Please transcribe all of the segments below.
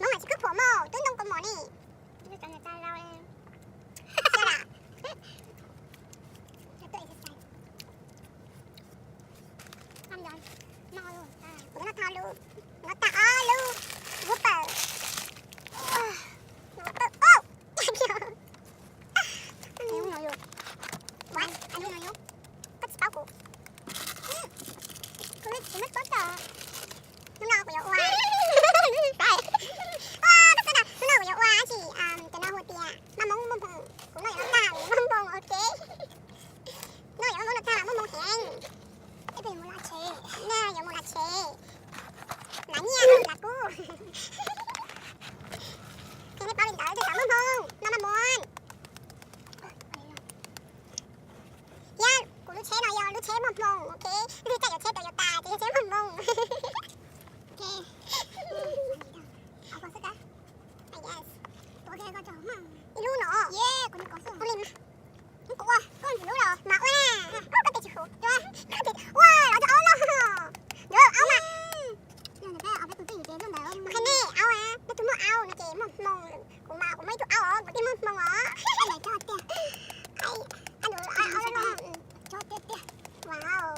Hmoob mas tsis khwb phuam mas twb ntoo kaus mom ne. Kuv no tau lub, no tau ob lub Whopper. Whopper, oh, koj tsis paub kuv, kuv tsis muab paub tau. Hnub no kuv yuav ua, hnub no kuv yuav ua dab tsi, cov no hu tias maj moob muaj hmoo, kuv noj yuav noj tag muaj hmoo, ok. Noj yuav muaj hmoo noj tag muaj hmoo heev. Ib pliag yuav mus lom tsev, yuav mus lom tsev. Lav nyiaj los lav kub. Qhia nej paub li ntawd tej zaum muaj hmoo no mas muaj. Thiab kuv lub tsheb no yog lub tsheb muaj hmoo, ok. Lub tsheb yog tsheb Toyota ces yog tsheb muaj hmoo. Ok. Ib lub no. Ua li mas. Kuv ua, koj ntxim hlub los mas ua na. Koj tes tsis huv, ua los rau aub no. Aub mas. Qhia nej, aub, nej tus muaj aub no ces muaj hmoo. Kuv mas kuv muaj ib tug aub os, kuv thiaj muaj hmoo os. Wow.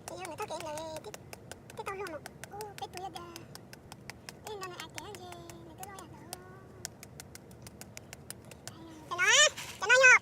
Ces yog nws txoj kev ntawd thiaj tau luag mas. Peb tus yog tias, ib ntawd nws hais tias nws twb luag yam ntawd. Cov no, cov no yog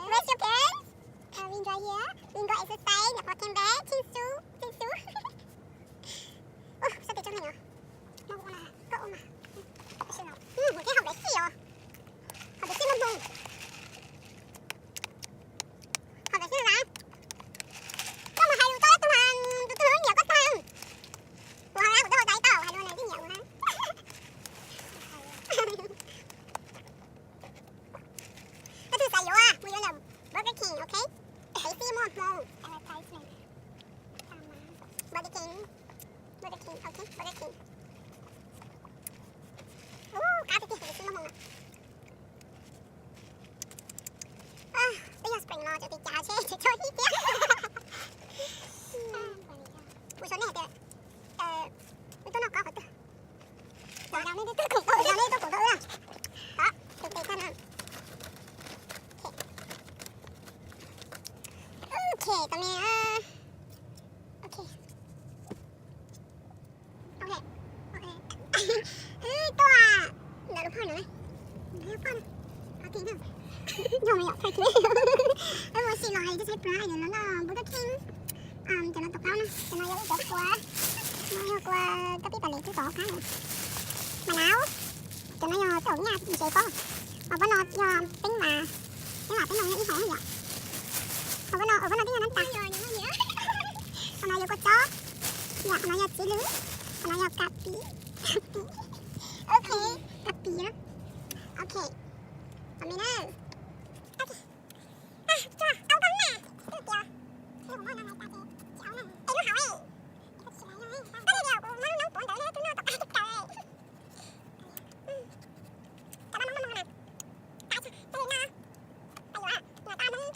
Where's your parents? Uh, we enjoy here. We enjoy exercise, the parking there. Thank you. Thank you. Ua, sab pem tsob neeg os. Muab ua na, koj ua mas. Mus thiab haus daim xij os. Haus daim xij muaj hmoo. Haus daim xij na. Koj mus hais lus tau ib tug, tus twg nyiam koj tag. Kuv hais kuv twb haus tau ib tau, hais lus nws twb nyiam kuv na. Koj twb xav yuav, mus yuav ntawm Burger King, ok? Daim xij muaj hmoo. Advertisement. Burger King. Burger King, ok, Burger King. Ub, qab tiag tiag, daim xij muaj hmoo na. Twb yog spring los tseem tis cas tsheb tsis tshua hib thiab. Kuv xav nej hais tias wb tuaj noj qab qhov twg. Kuv xav nej tuaj koom rau wb. Tus tes tag no. Ok, tau me. Ok. Ok, ok. Wb tuaj ntawm lub phaj no, lub phaj no. Ok, no. Yog me nyuam phaj thiab. Wb ua si los hais twb saib plag, cov no no Burger King. Cov no tus qaub na, cov no yog ib cov kua, no yog kua kab pib tas li twb tau qab lawm. Mas nav, cov no yog tej nyaj ntses pob. Mas pob no yog peeb mas, peeb mas peeb no yog ib hom yom. Mas pob no, pob no twb yog nab tas. Qhov no yog kua txob, yom, qhov no yog txiv lws, qhov no yog kas pis, kas pis. Ok, kas pis na. Ok, qhov me na. Ok. Tau koj na, twb tias, es lub hauv ne, koj tias kuv muab lub noob puav ntawd ne, twb noj tau qab kawg. Cov no muaj hmoo na. Tab sis no, yuav, no tab hmoo.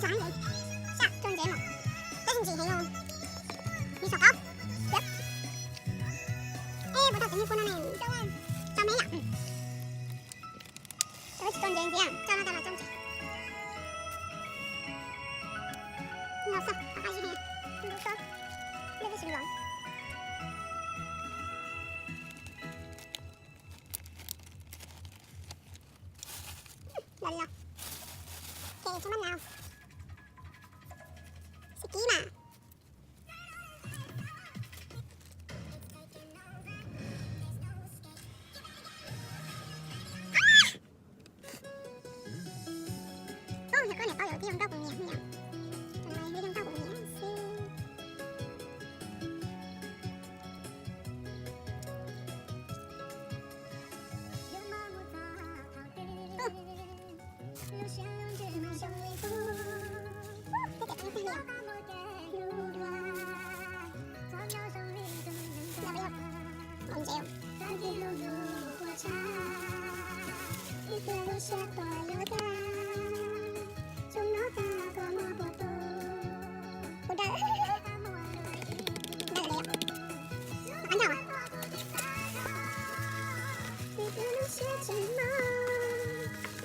Pab heev, sam tso ntsev mas, tab sis ntsim heev, nws saum qaub. Ej, puas tau txiv niag kua no ne, tso me yom. Tso tsis tso ntsev ntxiv, tso no tas mas tso ntsev. Los xwb, qab zib heev, lub xob, lub tib si los. Los li los. Ces tsis maj nau. Xib kib mas. Ub, yog koj niam tau yuav twb zoo nkauj kuv niam yom. Tus no twb zoo nkauj kuv niam xwb. Ua dawb, dawb li, qab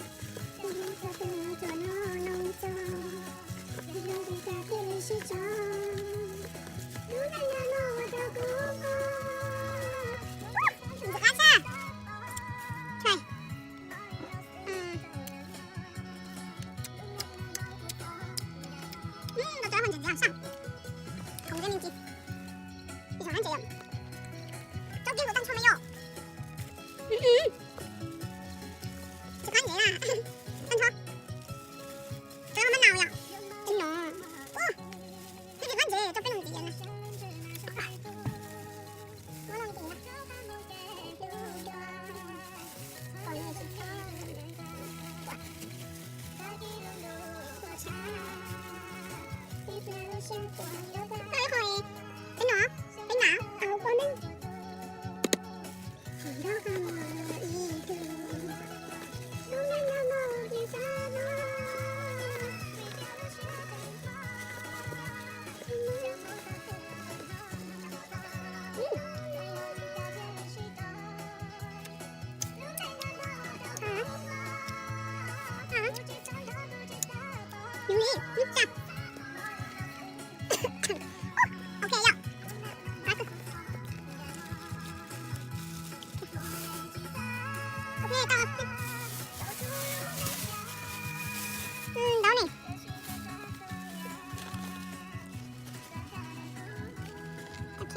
ncauj. Ntxim qab sab. Hais. Tus no ntxim ntxim sam, khoom ntshe me ntsis, ib zaug qab ntses yom. Tsob kib kuv tag nrho me yom. Tsis qab ntses na, tag nrho. Tsob mab nau yom, ib no, ub, twb tsis qab ntses tsob peb no ntxiv na. Muab loo ntxiv na. Peb no, peb no, au, peb no. Nws li, nws tsa. Ok yom. Ok, tau. Ntau ne. Ok.